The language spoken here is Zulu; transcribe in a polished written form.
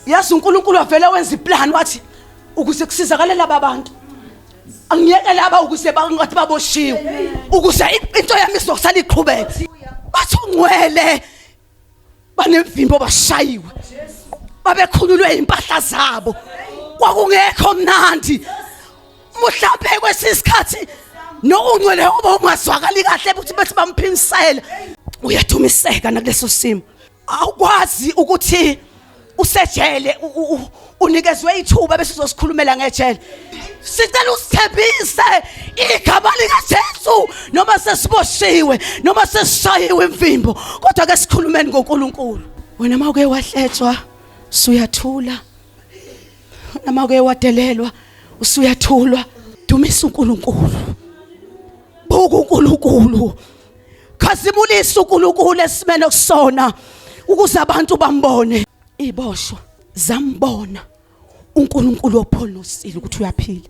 Yazi uNkulunkulu wavele wenza iplan wathi ukuze kusizakale laba bantu angiyeke laba ukuze bangathi baboshiwe ukuze into yami izokusala iqhubeke. Bathi ungcwele banemvimbo bashayiwe babekhululwe impahla zabo kwakungekho mnandi mhlawumbe kwesinye isikhathi nokungcwele oba ungazwakali kahle ukuthi bethi bamphimisele uyadumiseka nakuleso simo awukwazi ukuthi usejele unikezwe ithuba bese uzosikhulumela ngejele sicela usithembise igama likaJesu noma sesiboshiwe noma sesishayiwe imvimbo kodwa ke sikhulumeni ngoNkulunkulu wena mawuke wahletshwa usuyathula noma uke wadelelwa usuyathulwa dumisa uNkulunkulu buka uNkulunkulu khazimulisa uNkulunkulu esimene kusona ukuze abantu bambone iboshwa zambona uNkulunkulu ophonosile ukuthi uyaphila.